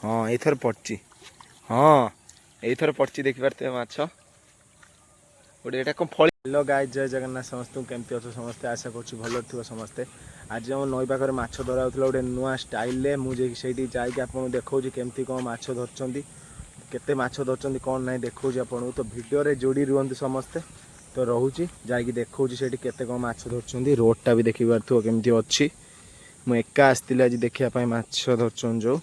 ହଁ, ଏଇଥର ପଡ଼ିଛି। ହଁ, ଏଇଥର ପଡ଼ିଛି, ଦେଖିପାରୁଥିବେ ମାଛ ଗୋଟେ। ଏଇଟା କ'ଣ ଫଳି? ହ୍ୟାଲୋ ଗାଇସ୍, ଜୟ ଜଗନ୍ନାଥ ସମସ୍ତଙ୍କୁ। କେମିତି ଅଛ ସମସ୍ତେ? ଆଶା କରୁଛି ଭଲରେ ଥିବ ସମସ୍ତେ। ଆଜି ଆମ ନଈ ପାଖରେ ମାଛ ଧରା ହେଉଥିଲା ଗୋଟେ ନୂଆ ଷ୍ଟାଇଲରେ। ମୁଁ ଯାଇକି ସେଇଠି ଯାଇକି ଆପଣଙ୍କୁ ଦେଖାଉଛି କେମିତି କ'ଣ ମାଛ ଧରୁଛନ୍ତି, କେତେ ମାଛ ଧରୁଛନ୍ତି, କ'ଣ ନାହିଁ ଦେଖାଉଛି ଆପଣଙ୍କୁ। ତ ଭିଡ଼ିଓରେ ଯୋଡ଼ି ରୁହନ୍ତୁ ସମସ୍ତେ। ତ ରହୁଛି, ଯାଇକି ଦେଖାଉଛି ସେଇଠି କେତେ କ'ଣ ମାଛ ଧରୁଛନ୍ତି। ରୋଡ଼ଟା ବି ଦେଖିପାରୁଥିବ କେମିତି ଅଛି। ମୁଁ ଏକା ଆସିଥିଲି ଆଜି ଦେଖିବା ପାଇଁ ମାଛ ଧରୁଛନ୍ତି ଯେଉଁ।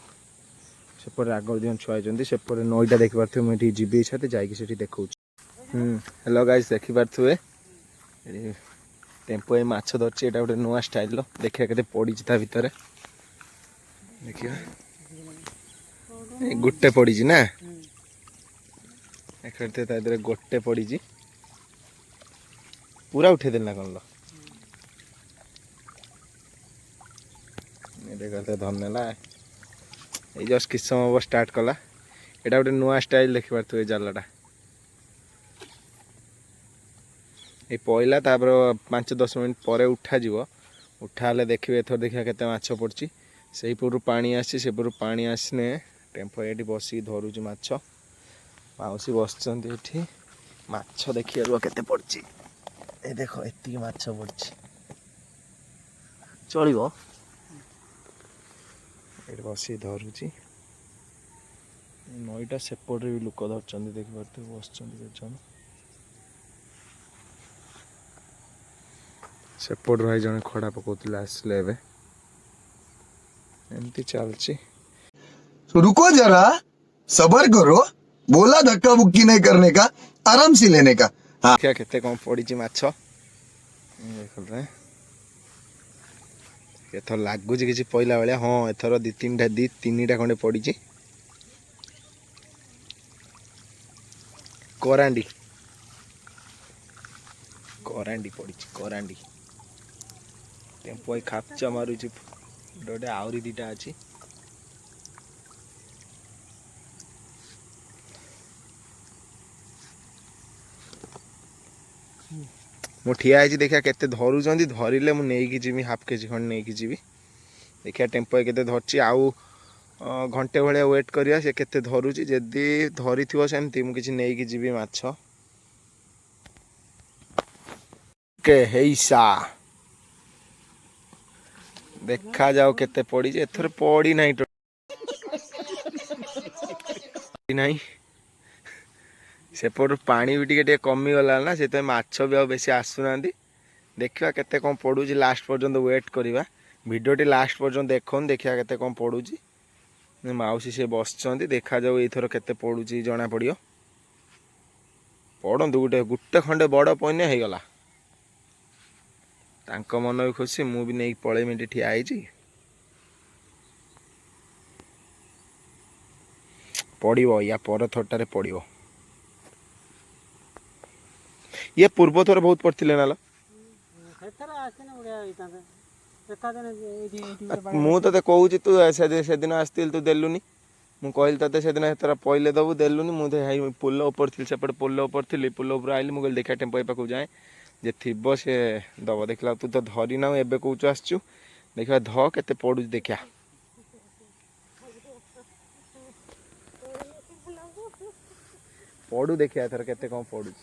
ସେପଟେ ଆଗରୁ ଦୁଇ ଜଣ ଛୁଆ ହେଇଛନ୍ତି। ସେପଟେ ନଈଟା ଦେଖିପାରୁଥିବେ। ମୁଁ ଏଠିକି ଯିବି ସାଥେ, ଯାଇକି ସେଠି ଦେଖାଉଛି। ହ୍ୟାଲୋ ଗାଇସ୍, ଦେଖିପାରୁଥିବେ ଏଠି ଟେମ୍ପୋ ଏ ମାଛ ଧରିଛି। ଏଇଟା ଗୋଟେ ନୂଆ ଷ୍ଟାଇଲର। ଦେଖିବା କେତେ ପଡ଼ିଛି ତା ଭିତରେ। ଦେଖିବା, ଏ ଗୋଟେ ପଡ଼ିଛି ନା? ଦେଖିପାରୁଥିବେ, ତା ଭିତରେ ଗୋଟେ ପଡ଼ିଛି। ପୁରା ଉଠେଇଦେଲି ନା କ'ଣ ଲୋ? ଦେଖ, ଧରିନେଲା। ଏଇ ଜଷ୍ଟ କିଛି ସମୟ ହବ ଷ୍ଟାର୍ଟ କଲା। ଏଇଟା ଗୋଟେ ନୂଆ ଷ୍ଟାଇଲ, ଦେଖିପାରୁଥିବେ। ଏ ଜାଲଟା ଏଇ ପଇଲା, ତାପରେ 5-10 ମିନିଟ୍ ପରେ ଉଠାଯିବ। ଉଠା ହେଲେ ଦେଖିବେ। ଏଥର ଦେଖିବା କେତେ ମାଛ ପଡ଼ିଛି। ସେଇପଟରୁ ପାଣି ଆସିଛି। ସେପଟରୁ ପାଣି ଆସିନେ ଟେମ୍ପୋ ଏଇଠି ବସିକି ଧରୁଛି ମାଛ। ମାଉସୀ ବସିଛନ୍ତି ଏଠି। ମାଛ ଦେଖିବା, ରୁହ, କେତେ ପଡ଼ିଛି। ଏ ଦେଖ, ଏତିକି ମାଛ ପଡ଼ିଛି। ଚଳିବ। ଏଇଠି ବସିକି ଧରୁଛି। ନଈଟା ସେପଟରେ ବି ଲୋକ ଧରୁଛନ୍ତି, ଦେଖିପାରୁଥିବେ, ବସିଛନ୍ତି କେତେ ଜଣ। ସେପଟରୁ ଭାଇ ଜଣେ ଖଡ଼ା ପକଉଥିଲେ, ଆସିଲେ ଏବେ। ଏମିତି ଚାଲିଛି। तो रुको जरा, सबर करो। बोला धक्का मुक्की नहीं करने का, आराम से लेने का, हाँ। ଦେଖିବା କେତେ କ'ଣ ପଡ଼ିଛି ମାଛ। ଦେଖନ୍ତୁ, ଏଥର ଲାଗୁଛି କିଛି ପଇଲା ଭଳିଆ। ହଁ, ଏଥର ଦି ତିନିଟା, ଦି ତିନିଟା ଖଣ୍ଡେ ପଡ଼ିଛି। କରାଣ୍ଡି, କରାଣ୍ଡି ପଡ଼ିଛି, କରାଣ୍ଡି। ଟେମ୍ପୋ ଏଇ ଖାପଚା ମାରୁଛି ଗୋଟେ। ଆହୁରି ଦିଟା ଅଛି। ମୁଁ ଠିଆ ହେଇଛି, ଦେଖିବା କେତେ ଧରୁଛନ୍ତି। ଧରିଲେ ମୁଁ ନେଇକି ଯିବି, ହାଫ୍ କେଜି ଖଣ୍ଡେ ନେଇକି ଯିବି। ଦେଖିବା ଟେମ୍ପୋ କେତେ ଧରିଛି। ଆଉ ଘଣ୍ଟେ ଭଳିଆ ୱେଟ୍ କରିବା, ସେ କେତେ ଧରୁଛି। ଯଦି ଧରିଥିବ ସେମିତି ମୁଁ କିଛି ନେଇକି ଯିବି ମାଛ। ଓକେ, ହେଇସା। ଦେଖାଯାଉ କେତେ ପଡ଼ିଛି। ଏଥର ପଡ଼ି ନାହିଁ ନାହିଁ। ସେପଟୁ ପାଣି ବି ଟିକେ ଟିକେ କମିଗଲା ନା, ସେଥିପାଇଁ ମାଛ ବି ଆଉ ବେଶୀ ଆସୁନାହାନ୍ତି। ଦେଖିବା କେତେ କ'ଣ ପଡ଼ୁଛି। ଲାଷ୍ଟ ପର୍ଯ୍ୟନ୍ତ ୱେଟ୍ କରିବା। ଭିଡ଼ିଓଟି ଲାଷ୍ଟ ପର୍ଯ୍ୟନ୍ତ ଦେଖନ୍ତୁ, ଦେଖିବା କେତେ କ'ଣ ପଡ଼ୁଛି। ମାଉସୀ ସେ ବସିଛନ୍ତି। ଦେଖାଯାଉ ଏଇଥର କେତେ ପଡ଼ୁଛି, ଜଣା ପଡ଼ିବ। ପଡ଼ନ୍ତୁ ଗୋଟେ ଗୋଟେ ଖଣ୍ଡେ ବଡ଼ ପଇନେ ହେଇଗଲା। ତାଙ୍କ ମନ ବି ଖୁସି, ମୁଁ ବି ନେଇକି ପଳେଇମି। ଏଠି ଠିଆ ହେଇଛି। ପଡ଼ିବ, ୟା ପର ଥରଟାରେ ପଡ଼ିବ। ଇଏ ପୂର୍ବ ଥର ବହୁତ ପଡ଼ିଥିଲେ ନା ଲୋ? ସେଥର ଆସିଥିଲେ, ବଢ଼ିଆ ହେଇଥାନ୍ତା। ଦେଖାଦେନେ ଏଇଠି ଏଇଠି ଗୋଟେ ବାଡିଆ। ମୁଁ ତତେ କହୁଛି, ତୁ ସେଦିନ ଆସିଥିଲି, ତୁ ଦେଲୁନି। ମୁଁ କହିଲି ତତେ ସେଦିନ, ଏଥର ପଇଲେ ଦବୁ, ଦେଲୁନି। ମୁଁ ତ ହେଇ ପୋଲ ଉପରେ ଥିଲି, ସେପଟେ ପୋଲ ଉପରେ ଥିଲି। ପୋଲ ଉପରେ ଆଇଲି, ମୁଁ କହିଲି ଦେଖିବା ଟେମ୍ପୋ ଏ ପାଖକୁ ଯାଏ, ଯେ ଥିବ ସେ ଦବ। ଦେଖିଲା ତୁ ତ ଧରିନାଉ, ଏବେ କହୁଛୁ ଆସିଛୁ। ଦେଖିବା ଧ କେତେ ପଡୁଛି ଦେଖିବା। ପଡୁ, ଦେଖିବା ଏଥର କେତେ କ'ଣ ପଡୁଛି।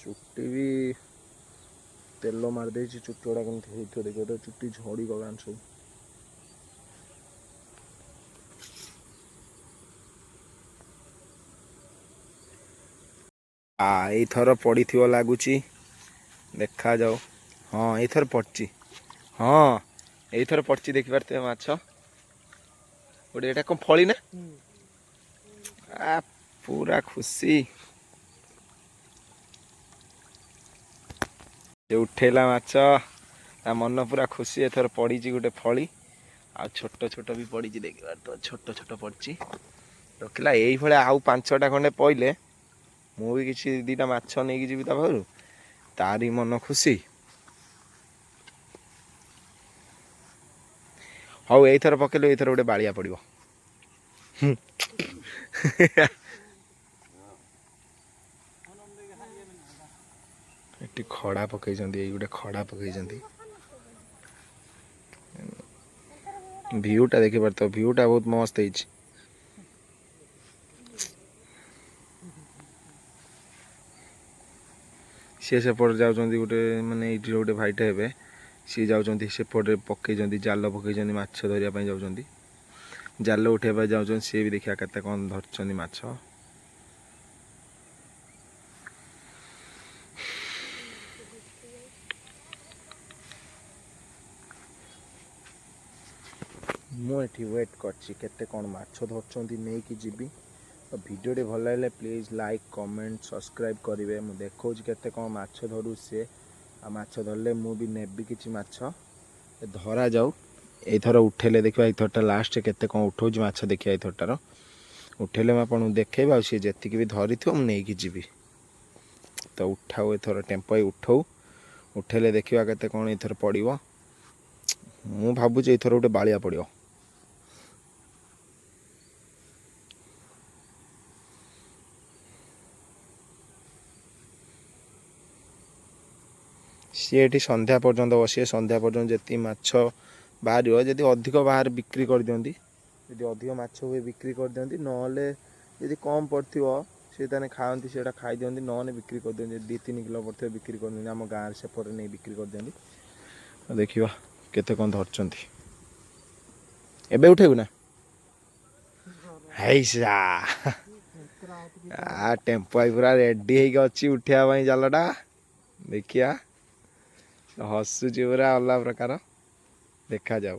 ଚୁଟି ବି ତେଲ ମାରିଦେଇଛି। ଚୁଟି ଗୁଡ଼ା କେମିତି ହେଇଥିବ ଦେଖିବ ତ, ଚୁଟି ଝଡ଼ି ଗଲାଣି ସବୁ। ଆ ଏଇଥର ପଡ଼ିଥିବ ଲାଗୁଛି, ଦେଖାଯାଉ। ହଁ, ଏଇଥର ପଡ଼ିଛି। ହଁ, ଏଇଥର ପଡ଼ିଛି, ଦେଖିପାରୁଥିବେ ମାଛ ଗୋଟେ। ଏଇଟା କ'ଣ ଫଳି ନା? ଆ ପୁରା ଖୁସି। ସେ ଉଠେଇଲା ମାଛ, ତା ମନ ପୁରା ଖୁସି। ଏଥର ପଡ଼ିଛି ଗୋଟେ ଫଳି, ଆଉ ଛୋଟ ଛୋଟ ବି ପଡ଼ିଛି, ଦେଖିପାରୁଥିବ, ଛୋଟ ଛୋଟ ପଡ଼ିଛି। ରଖିଲା। ଏଇଭଳିଆ ଆଉ ପାଞ୍ଚଟା ଖଣ୍ଡେ ପଇଲେ ମୁଁ ବି କିଛି ଦିଟା ମାଛ ନେଇକି ଯିବି ତା ପାଖରୁ। ତାରି ମନ ଖୁସି। ହଉ, ଏଇଥର ପକେଇଲୁ, ଏଇଥର ଗୋଟେ ବାଳିଆ ପଡ଼ିବ। ଏଠି ଖଡ଼ା ପକେଇଛନ୍ତି, ଏଇ ଗୋଟେ ଖଡ଼ା ପକେଇଛନ୍ତି। ଭିୟୁଟା ଦେଖିପାରୁଥିବ, ଭିୟୁଟା ବହୁତ ମସ୍ତ ହେଇଛି। ସିଏ ସେପଟେ ଯାଉଛନ୍ତି ଗୋଟେ, ମାନେ ଏଇଠି ଗୋଟେ ଭାଇଟେ ହେବେ, ସିଏ ଯାଉଛନ୍ତି ସେପଟେ, ପକେଇଛନ୍ତି ଜାଲ, ପକେଇଛନ୍ତି, ମାଛ ଧରିବା ପାଇଁ ଯାଉଛନ୍ତି, ଜାଲ ଉଠେଇବା ପାଇଁ ଯାଉଛନ୍ତି ସିଏ ବି। ଦେଖିବା କେତେ କ'ଣ ଧରିଛନ୍ତି ମାଛ। ମୁଁ ଏଠି ୱେଟ୍ କରିଛି, କେତେ କ'ଣ ମାଛ ଧରୁଛନ୍ତି ନେଇକି ଯିବି। ତ ଭିଡ଼ିଓଟି ଭଲ ଲାଗିଲେ ପ୍ଲିଜ୍ ଲାଇକ୍, କମେଣ୍ଟ, ସବସ୍କ୍ରାଇବ୍ କରିବେ। ମୁଁ ଦେଖାଉଛି କେତେ କ'ଣ ମାଛ ଧରୁଛି ସିଏ, ଆଉ ମାଛ ଧରିଲେ ମୁଁ ବି ନେବି କିଛି ମାଛ। ଧରାଯାଉ, ଏଇଥର ଉଠେଇଲେ ଦେଖିବା। ଏଇଥରଟା ଲାଷ୍ଟ କେତେ କ'ଣ ଉଠଉଛି ମାଛ ଦେଖିବା। ଏଇଥରଟାର ଉଠେଇଲେ ମୁଁ ଆପଣଙ୍କୁ ଦେଖେଇବି, ଆଉ ସିଏ ଯେତିକି ବି ଧରିଥିବ ମୁଁ ନେଇକି ଯିବି। ତ ଉଠାଉ, ଏଥର ଟେମ୍ପୋ ଉଠଉ, ଉଠେଇଲେ ଦେଖିବା କେତେ କ'ଣ ଏଇଥର ପଡ଼ିବ। ମୁଁ ଭାବୁଛି ଏଇଥର ଗୋଟେ ବାଳିଆ ପଡ଼ିବ। ସିଏ ଏଠି ସନ୍ଧ୍ୟା ପର୍ଯ୍ୟନ୍ତ ବସିବେ। ସନ୍ଧ୍ୟା ପର୍ଯ୍ୟନ୍ତ ଯେତିକି ମାଛ ବାହାରିବ, ଯଦି ଅଧିକ ବାହାରେ ବିକ୍ରି କରିଦିଅନ୍ତି। ଯଦି ଅଧିକ ମାଛ ହୁଏ ବିକ୍ରି କରିଦିଅନ୍ତି, ନହେଲେ ଯଦି କମ୍ ପଡ଼ିଥିବ ସେ ତାହେଲେ ଖାଆନ୍ତି, ସେଇଟା ଖାଇଦିଅନ୍ତି, ନହେଲେ ବିକ୍ରି କରିଦିଅନ୍ତି। 2-3 କିଲୋ ପଡ଼ିଥିବ ବିକ୍ରି କରିଦିଅନ୍ତି, ଆମ ଗାଁରେ ସେପଟେ ନେଇ ବିକ୍ରି କରିଦିଅନ୍ତି। ଦେଖିବା କେତେ କ'ଣ ଧରିଛନ୍ତି। ଏବେ ଉଠେଇବୁ ନା? ହେଇସା ଆ ଟେମ୍ପୋ ପୁରା ରେଡି ହେଇକି ଅଛି ଉଠେଇବା ପାଇଁ ଜାଲଟା। ଦେଖିବା, ହସୁଛି ପୁରା ଅଲଗା ପ୍ରକାର। ଦେଖାଯାଉ।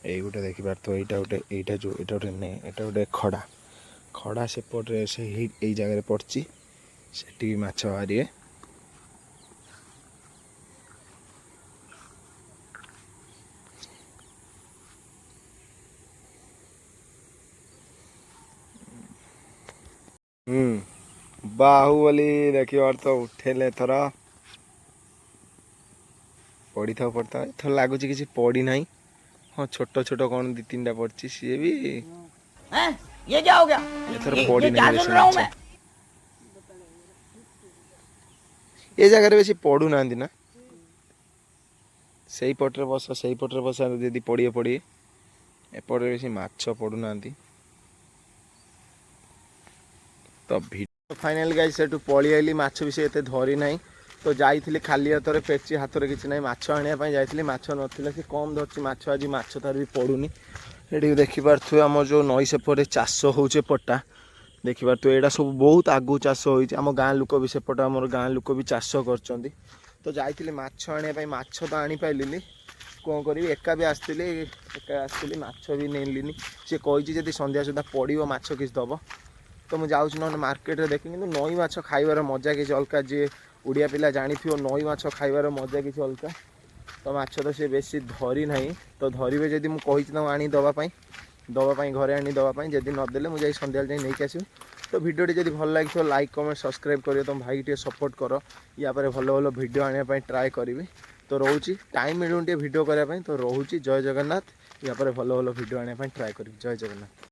ଏଇ ଗୋଟେ ଦେଖିପାରୁଥିବ, ଏଇଟା ଗୋଟେ, ଏଇଟା ଯେଉଁ ଏଇଟା ଗୋଟେ ନେ, ଏଇଟା ଗୋଟେ ଖଡ଼ା। ଖଡ଼ା ସେପଟରେ ସେ ଏଇ ଜାଗାରେ ପଡ଼ିଛି, ସେଠି ବି ମାଛ ବାହାରିବେ। ବାହୁବଲି ଦେଖିପାରୁଥିବ, ଉଠେଇଲେ ଏଥର ପଡ଼ିଥାଉ ପଡ଼ିଥାଉ। ଏଥର ଲାଗୁଛି କିଛି ପଡ଼ିନାହିଁ। ହଁ, ଛୋଟ ଛୋଟ କ'ଣ ଦୁଇ ତିନିଟା ପଡ଼ିଛି, ସିଏ ବି ये क्या हो गया? ଏଥର ये ପଡ଼ିନାହିଁ क्या ବେଶୀ सुन रहा हूँ ମାଛ। मैं? ଏ ଜାଗାରେ ବେଶୀ ପଡ଼ୁନାହାନ୍ତି ନା? ସେଇ ପଟରେ ବସ, ସେଇ ପଟରେ ବସ, ଯଦି ପଡ଼ିବେ ପଡ଼ିବେ। ଏପଟରେ ବେଶୀ ମାଛ ପଡ଼ୁନାହାନ୍ତି। ତ ଭିଡ଼ିଓ ଫାଇନାଲ୍ ଗାଇସ୍, ସେଠୁ ପଳେଇ ଆଇଲି। ମାଛ ବି ସେ ଏତେ ଧରି ନାହିଁ। ତ ଯାଇଥିଲି ଖାଲି ହାତରେ, ପେଚି ହାତରେ କିଛି ନାହିଁ, ମାଛ ଆଣିବା ପାଇଁ ଯାଇଥିଲି, ମାଛ ନଥିଲା। ସେ କମ୍ ଧରିଛି ମାଛ ଆଜି, ମାଛ ତାର ବି ପଡ଼ୁନି। ଏଠି ଦେଖିପାରୁଥିବେ, ଆମର ଯେଉଁ ନଈ ସେପଟେ ଚାଷ ହେଉଛି, ଏପଟଟା ଦେଖିପାରୁଥିବେ, ଏଇଟା ସବୁ ବହୁତ ଆଗକୁ ଚାଷ ହୋଇଛି। ଆମ ଗାଁ ଲୋକ ବି ସେପଟ, ଆମର ଗାଁ ଲୋକ ବି ଚାଷ କରିଛନ୍ତି। ତ ଯାଇଥିଲି ମାଛ ଆଣିବା ପାଇଁ, ମାଛ ତ ଆଣିପାରିଲିନି, କ'ଣ କରିବି? ଏକା ବି ଆସିଥିଲି, ଏକା ଆସିଥିଲି, ମାଛ ବି ନେଲିନି। ସେ କହିଛି ଯଦି ସନ୍ଧ୍ୟା ସୁଦ୍ଧା ପଡ଼ିବ ମାଛ କିଛି ଦେବ। ତ ମୁଁ ଯାଉଛି ନହେଲେ ମାର୍କେଟରେ ଦେଖି। କିନ୍ତୁ ନଈ ମାଛ ଖାଇବାର ମଜା କିଛି ଅଲଗା। ଯିଏ ଓଡ଼ିଆ ପିଲା ଜାଣିଥିବ, ନଈ ମାଛ ଖାଇବାର ମଜା କିଛି ଅଲଗା। ତ ମାଛ ତ ସେ ବେଶୀ ଧରି ନାହିଁ। ତ ଧରିବେ ଯଦି, ମୁଁ କହିଛି ତାଙ୍କୁ ଆଣି ଦେବା ପାଇଁ, ଦେବା ପାଇଁ, ଘରେ ଆଣି ଦେବା ପାଇଁ। ଯଦି ନଦେଲେ ମୁଁ ଯାଇ ସନ୍ଧ୍ୟାବେଳେ ଯାଇ ନେଇକି ଆସିବି। ତ ଭିଡ଼ିଓଟି ଯଦି ଭଲ ଲାଗିଥିବ, ଲାଇକ୍, କମେଣ୍ଟ, ସବସ୍କ୍ରାଇବ୍ କରିବ। ତୁମ ଭାଇକି ଟିକେ ସପୋର୍ଟ କର। ୟା ପରେ ଭଲ ଭଲ ଭିଡ଼ିଓ ଆଣିବା ପାଇଁ ଟ୍ରାଏ କରିବି। ତ ରହୁଛି, ଟାଇମ୍ ମିଳୁନି ଟିକେ ଭିଡ଼ିଓ କରିବା ପାଇଁ। ତ ରହୁଛି, ଜୟ ଜଗନ୍ନାଥ। ୟା ପରେ ଭଲ ଭଲ ଭିଡ଼ିଓ ଆଣିବା ପାଇଁ ଟ୍ରାଏ କରିବି। ଜୟ ଜଗନ୍ନାଥ।